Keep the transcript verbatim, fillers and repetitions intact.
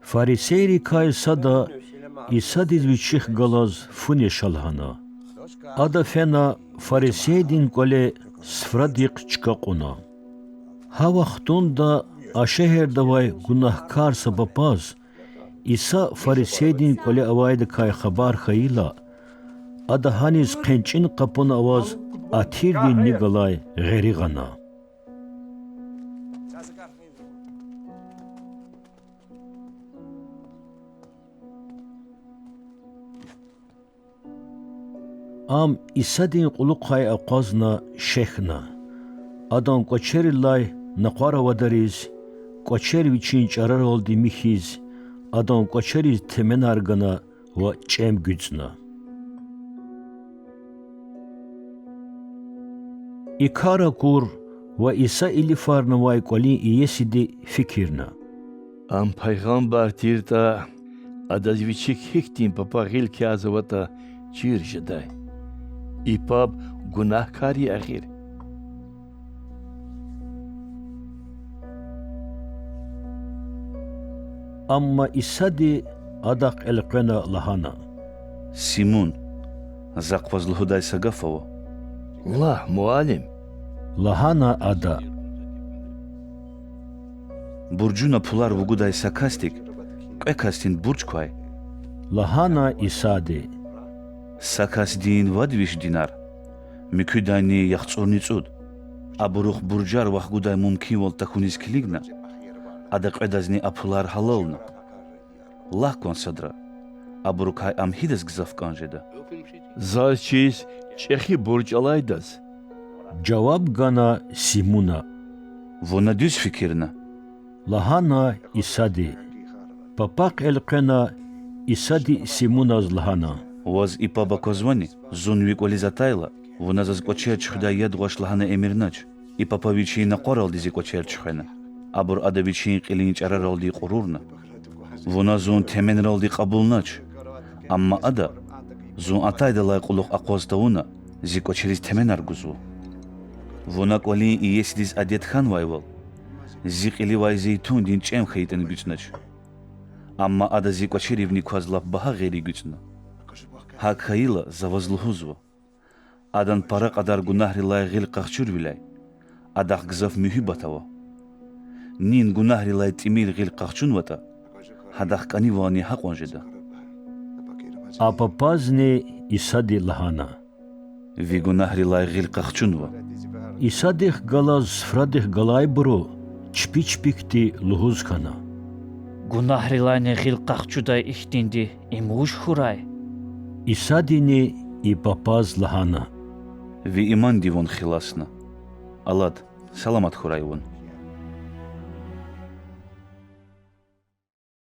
Фарисейрикай сада Исадиз Вичихъ галаз фу неша лагьана. Ада фена фарисейдин кІвале суфрадихъ чка кьуна. Гьа вахтунда а шегьерда авай гунагькар са папаз Иса фарисейдин кІвале авайдакай хабар хьайила, ада гьаниз хъенчІин къапуна аваз атирдин ни галай гъери гъана. Ам Исадин кьулухъай акъвазна шехьна. Адан кІвачерилай накъвар авадариз, кІвачер вичин чІараралди михьиз, адан кІвачериз теменар гана ва чІем гуьцІна. И кар акур ва Иса илифарнавай кІвалин иесиди фикирна: Ам пайгъамбар тиртІа, адаз Вичихъ гьихьтин папа гъил кязаватІа чир жедай. И паб гунагькар я эхир. Амма Исади адахъ элкъвена лагьана: Симун, Захъ ваз лугьудай са гаф ава. Лагь, Муаллим,– лагьана ада. Буржуна пулар вугудай са касдик кьве касдин бурж квай,– лагьана Исади. Са касдин вад виш динар, муькуьдайни яхцІурни цІуд. Абурухъ буржар вахгудай мумкинвал тахьуниз килигна, ада кьведазни а пулар гьалална. Лагь кван садра, абурукай ам гьидаз гзаф кІан жеда? Заз чиз чІехи бурж алайдаз,– жаваб гана Симуна. Вуна дуьз фикирна,– лагьана Исади. Папахъ элкъвена, Исади Симуназ лагьана: Ваз и паб аквазвани? Зун ви кІвализ атайла, вуна заз кІвачер чуьхуьдай яд гъваш лагьана эмирнач. И папа вичин накъваралди зи кІвачер чуьхвена. Абур ада вичин кьилин чІараралди кьурурна. Вуна зун теменралди кьабулнач. Амма ада зун атайдалай кьулухъ акъваз тавуна, зи кІвачериз теменар гузва. Вуна кІвалин иесидиз адет хьанвайвал, зи кьиливай зейтундин чІем хьайитІани гуьцІнач. Амма ада зи кІвачерривни кваз лап багьа гъери гуьцІна. ГьакІ хьайила, за ваз лугьузва: адан пара кьадар гунагьрилай гъил къахчурвиляй, адахъ гзаф муьгьуьббат ава. Нин гунагьрилай тІимил гъил къахчунватІа, гьадахъ кІанивални гьакьван жеда. А папазни Исади лагьана: Ви гунагьрилай гъил къахчунва. Исадихъ галаз суфрадихъ галайбуру чпи чпихъди лугьуз хьана: Гунагьрилайни гъил къахчудай ихьтинди им вуж хьурай? Исадини и папаз лагьана: Ви иманди вун хиласна. Алад, саламат хьурай вун.